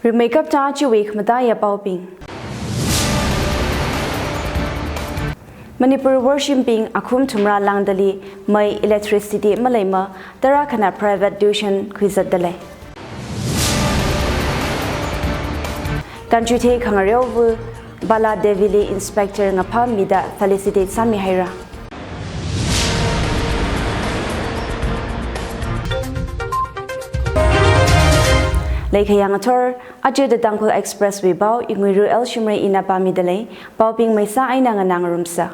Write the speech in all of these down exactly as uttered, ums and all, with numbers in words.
Rimeikapta chiwui khamataiya paobing. Manipur worshimbing akhum thumra lāngdali mei electricity maleima, tarakhana private tuition khuizatdalei. Kanchuithei khangareova Bala Devili inspector ngaphammida felicitate sāmihaira. Leikhayang athor, aja The Tangkhul Express wui pao, Inguiru L Shimray ina pāmidalei, paobing meisā eina nganāngarumsa.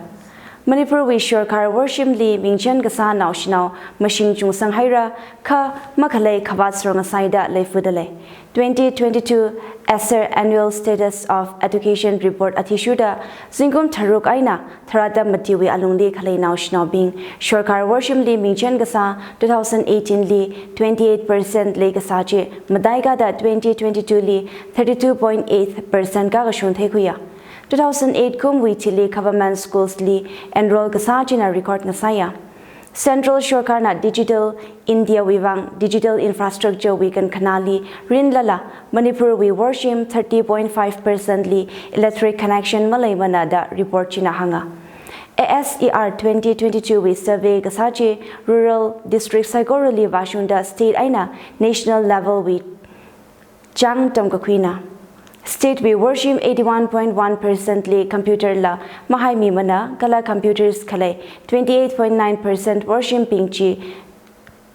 Manipurwui sorkar worshimli mingchen kasā naoshinao mashing chungsanghaira, kha makhalei khavāt sor ngasaida leifudalei. Twenty twenty-two Acer Annual Status of Education Report athishurda, zingkum tharuk eina tharāda matiwui alungli khalei naoshinaobing sorkar worshimli mingchen kasā two thousand eighteen li twenty-eight percent leikasā chi, mataikada twenty twenty-two li thirty-two point eight percent kakashung theikhuiya. Two thousand eight kumwui thili government schools li enroll kasā china record ngasāya. Central sorkarna Digital India wui vang digital infrastructure wui kankhanāli rinlala, Manipurwui worshim thirty point five percent li electric connection maleimana da report china hānga. A S E R twenty twenty-two wui survey kasā chi rural district saikorali vāshungda state eina national level wui chang tamkakhuina. State wui worshim eighty-one point one percent li computer la mahaimimana, kala computers khalei twenty-eight point nine percent worshimbing chi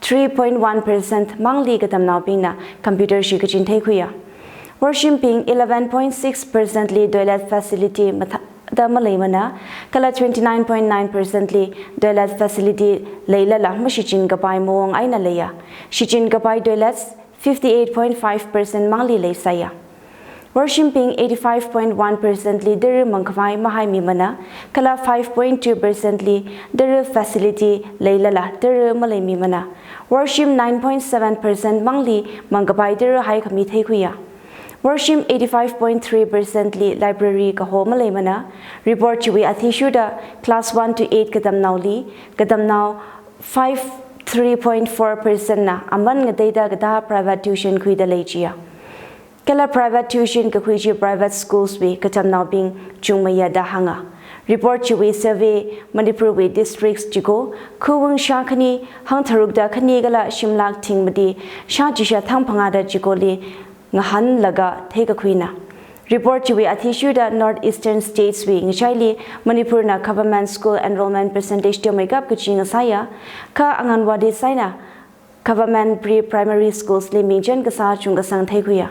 three point one percent mangli katamnaobingna computer shikachin theikhuiya. Worshimbing eleven point six percent li toilet facility mathāda maleimana, kala twenty-nine point nine percent li toilet facility leilala mashichin kapai mawong eina leiya. Shichin kapai toilets fifty-eight point five percent mangli leisāya. Worshimbing eighty-five point one percent li tara mangkhavai mahaimimana, kala five point two percent li tara facility leilala tara maleimimana. Worshim nine point seven percent mangli mangkapai tara haikhami theikhuiya. Worshim eighty-five point three percent li library kaho maleimana. Report chiwui athishurda class one to eight katamnaoli, katamnao five three point four percent na aman ngateida katā private tuition khuidalei chiya. Kala private tuition kakhui chi private schools wui katamnaobing chungmeiya da hānga. Report chiwui survey Manipurwui districts chiko, khuwung shākhani, hangtharukda khani kala shimlak thing mati shāchisha thang phangāda chikoli ngahānlaga theikakhuina. Report chiwui athishurda North Eastern States wui ngachaili Manipurna government school enrollment percentage teomeikap kachi ngasāya, kha Anganwadi eina government pre-primary schools li mingchen kasā chungkasang theikhuiya.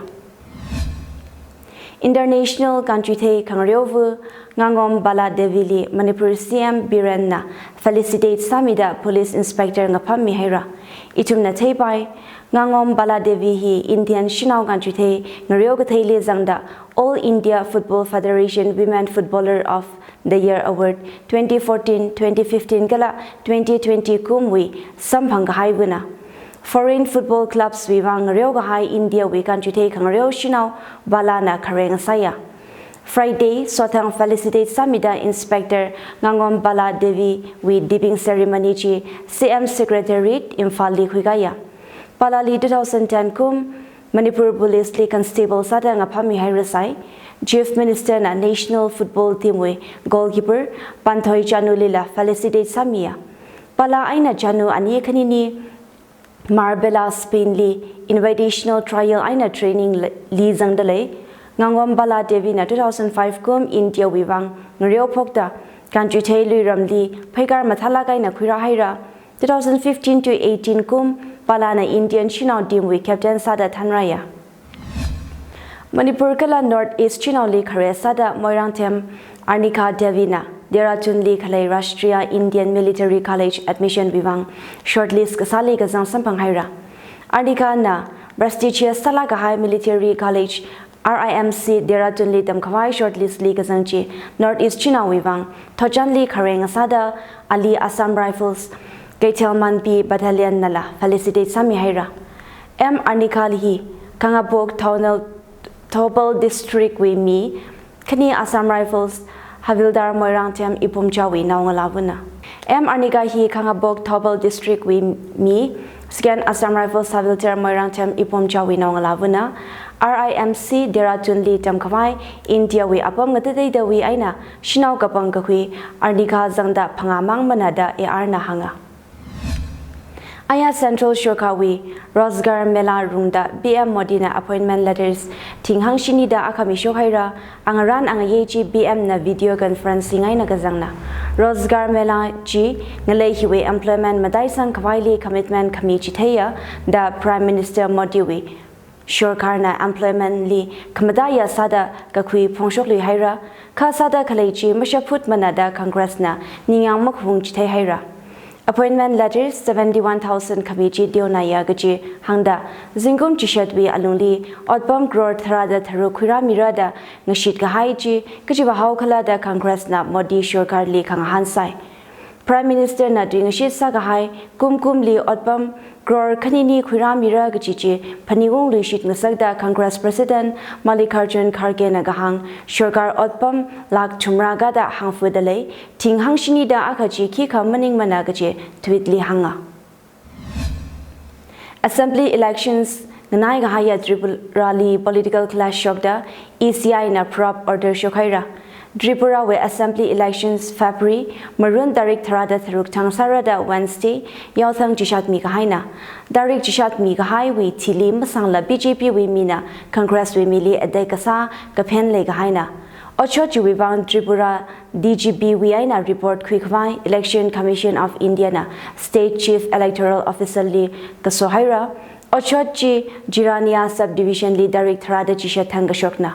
International Kanchuithei khangareova Ngangom Bala Devili Manipur C M Birenna felicitate sāmida police inspector ngaphammihaira. Ithumna theipai, Ngangom Bala Devi hi Indian shanao kanchuithei ngareo katheili zangda All India Football Federation Women Footballer of the Year Award twenty fourteen, twenty fifteen kala twenty twenty kumwui samphang kahaiva̱na. Foreign football clubs wui vang ngareo kahai India wui kanchuithei khangareo shanao Bala na khareng sāya. Friday, sothang felicitate sāmida Inspector Ngangom Bala Devi wui tipping ceremony chi C M Secretariat, Imphal li khuikaya. Bala li two thousand ten kum Manipur Police li constable sāda ngaphammihairasai. Chief Minister na national football team wui goalkeeper Panthoi Chanu lila felicitate sāmiya. Bala eina Chanu ani khanini Marbella, Spain li invitational trial eina training li, li zangdalei. Ngangom Bala Devi na two thousand five kum India wui vang ngareo phokta kanchuithei luiramli pheikar mathālak eina khuirāhaira. Two thousand fifteen to eighteen kum Bala na Indian shanao team wui captain sāda thanraya. Manipur kala North East shanaoli khare sāda Moirangthem Arnika Devi na Dehradun li khalei Rashtriya Indian Military College admission wui vang shortlist kasāli kazang samphanghaira. Arnika na prestigious sālak kahai Military College R I M C Dehradun li tamkhavai shortlist li kazang chi North East shanao wui vang thotchanli khareng sāda ali Assam Rifles Keithelmanbi Battalion nala felicitate sāmihaira. M Arnika hi Khangabok Thoubal, Thoubal District wui mi, khani Assam Rifles Havildar Moirangthem Iphumchawui naongalāva̱na. M Arnika hi Khangabok Thoubal District wui mi, second Assam Rifles Havildar Moirangthem Iphumchawui naongalāva̱na. R I M C Dehradun li tamkhavai India wui apam ngatateidawui eina shanao kapangkakhui arnika zangda phangā mang mana da A R na hānga. Aya Central Sorkar wui Rozgar Mela rungda P M Modi na appointment letters thing hangshini da akha mishok haira, angarān angayei chi P M na video conferencing eina kazangna. Rozgar Mela chi ngalei hiwui employment mataisang khavaili commitment khami chitheiya da Prime Minister Modi wui Sorkar na employment li khamataiya sāda kakhui phongshok lui haira, kha sāda khalei chi mashaphut mana da Congress na ningyāng makhung chithei haira. Appointment letters seventy-one thousand khami chi teonaya kachi hāngda, zingkum chishatwui alungli otpam crore tharāda tharuk khuirāmira da ngashit kahai chi kachi vāhao khala da Congress na Modi Sorkar li khangahān sai. Prime Minister na tuingashit sākahai kumkumli otpam crore khanini khuirāmira kachi chi phaningungluishit ngasakda Congress President Mallikarjun Kharge na kahāng, Sorkar otpam lakh thumrā kada hāngfuda lei, thing hangshini da akha chi khikha maningmana kachi tweet li hānga. Assembly elections nganai kahaiya Tripura li political clash shokda E C I na pharap order shok haira. Tripura wui Assembly elections February marun tarik tharāda tharuk thang sāra da Wednesday yaothang chishatmi kahaina. Tarik chishatmi kahaiwui thili masangla B J P wui mina Congress wui mili attack kasā kaphen lei kahaina. Otshot chiwui vang Tripura D G P wui eina report khuikhavai Election Commission of India na State Chief Electoral Officer li kaso haira. Otshot chi Jirania Subdivision li tarik tharāda chishat thang kashokna.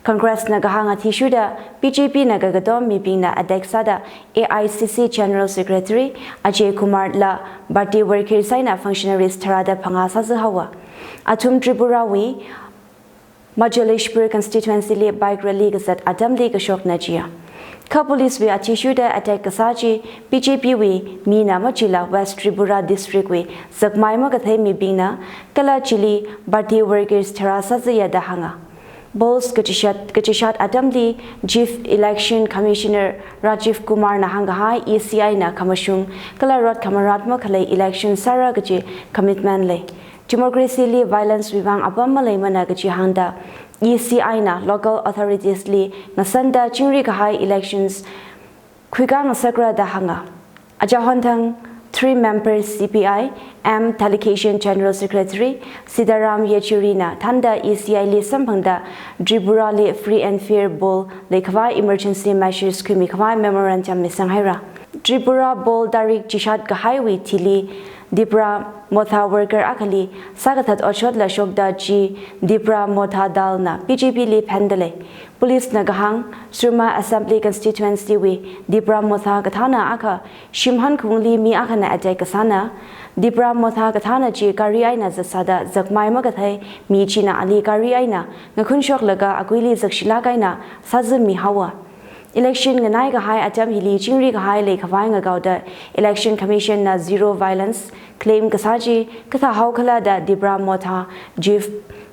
Congress na kahāng athishurda B J P na kakatom mibingna attack sāda A I C C General Secretary Ajay Kumar la party workers eina functionaries tharāda phangā sāzā haowa. Athum Tripura wui Majaleshpur constituency li bike rally kazat atamli kashokna jiya. Kha police wui athishurda attack kasā chi B J P wui mina machila West Tripura District wui zakmai makathei mibingna kala chili party workers tharā sāzāya da hānga. Polls kachishat, kachishat atamli Chief Election Commissioner Rajiv Kumar na hāngkahai E C I na khamashung kala rot khamarat makhalei election sāra kachi commitment lei. Democracy li violence wui vang apam maleimana kachi hāngda E C I na local authorities li ngasanda chingri kahai elections khuikā ngasakra da hānga. Aja honthang three member C P I M delegation General Secretary Sitaram Yechury na thānda E C I li samphangda Tripura li free and fair poll leikhavai emergency measures khuimikhavai memorandum misang haira. Tripura poll tarik chishat kahaiwui thili Tipra Motha worker akhali sākathat otshotla shokda chi Tipra Motha Dal na B J P li phenda lei. Police na kahāng, Surma Assembly Constituency wui Tipra Motha kathāna akha shimhan khungli mi akhana attack kasāna. Tipra Motha kathāna chi gari eina zatsāda zakmai makathei mi china ali gari eina ngakhun shoklaga akuili zakshilak eina sāzāmi haowa. Election nganai kahai atam hili chingri kahai leikhavai ngakaoda Election Commission na zero violence claim kasā chi kathā haokhala da Tipra Motha Chief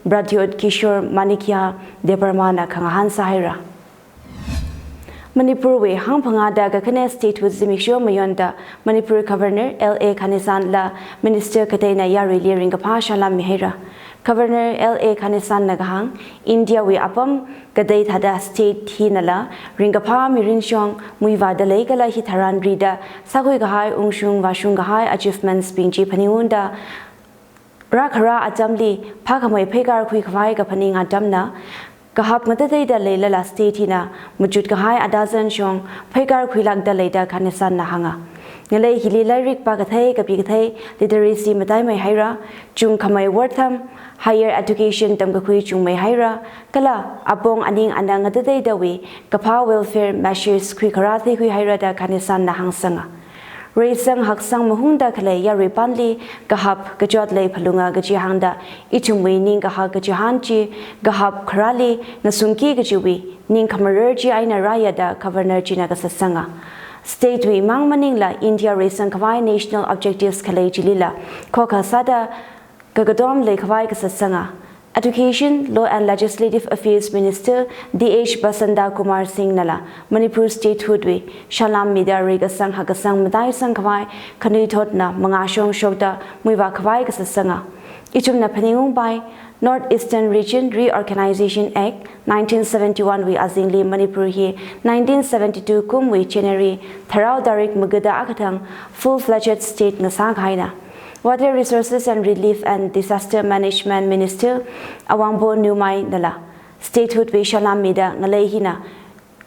Pradyot Kishore Manikya Debbarma na khangahān sāhaira. Manipur wui hangphangāda kakhane statehood zimiksho mayonda Manipur Governor L A Ganesan la Minister kateina yaruili ringkaphā salām mihaira. Governor L A Ganesan na kahāng, India wui apam katei thāda state hinala ringkaphā mirin shong muivāda lei kala hitharan rida sākhui kahai ungshung vāshung kahai achievements bing chi phaningungda rākhara atamli phākhamei pheikar khuikhavai kaphaning atamna. Kahap ngatateida leilala state hina machut kahai adazan shong pheikar khuilakda lei da Ganesan na hānga. Ngalei hili lairik pākathei, kapikathei, literacy mataimei haira, chungkhamei wortham, higher education tamkakhui chungmei haira, kala apong aning anang ngatateidawui kaphā welfare measures khuikharā theikhui haira da Ganesan na hāngsanga. Reisang haksang mahungda khalei yarui panli kahap kachot lei phalunga kachi hāngda, ithumwui ningkahak kachihān chi kahap kharāli ngasungki kachiwui ning khamarar chi eina rāya da Governor china kasatsanga. State wui mang maningla India reisang khavai national objectives khalei chilila khokha sāda kakatom leikhavai kasatsanga. Education, Law and Legislative Affairs Minister D H Basanta Kumar Singh nala Manipur statehood wui salām mida reikasang hakkasang mataisang khavai khanuithotna mangāshong shokda muivā khavai kasatsanga. Ithumna phaningungpai, North Eastern Region Reorganization Act nineteen seventy-one wui azingli Manipur hi nineteen seventy-two kumwui January tharao tarik magada akha thang full-fledged state ngasā kahaina. Water Resources and Relief and Disaster Management Minister Awangbo Newmai nala statehood wui salām mida ngalei hina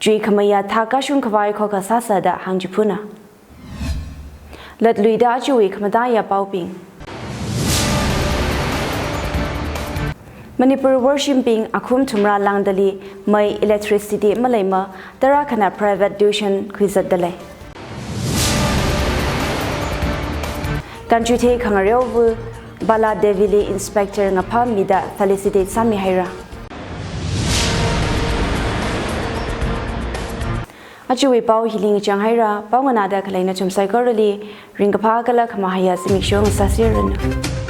chuikhamayā thak kashung khavai khokha sāsa da hāngchiphuna. Latluida ajawui khamataiya paobing. Manipur worshimbing akhum thumra lāngdali mei, electricity maleima tara khana private tuition khuizatdalei. Kanchuithei khangareovu Bala Devili inspector ngaphāmida felicitate sāmihaira. Ajawui pao hili ngachang haira, pao nganāda khalei nathum saikorali ringkaphā kala khamahaiya zimiksho ngasāserranu.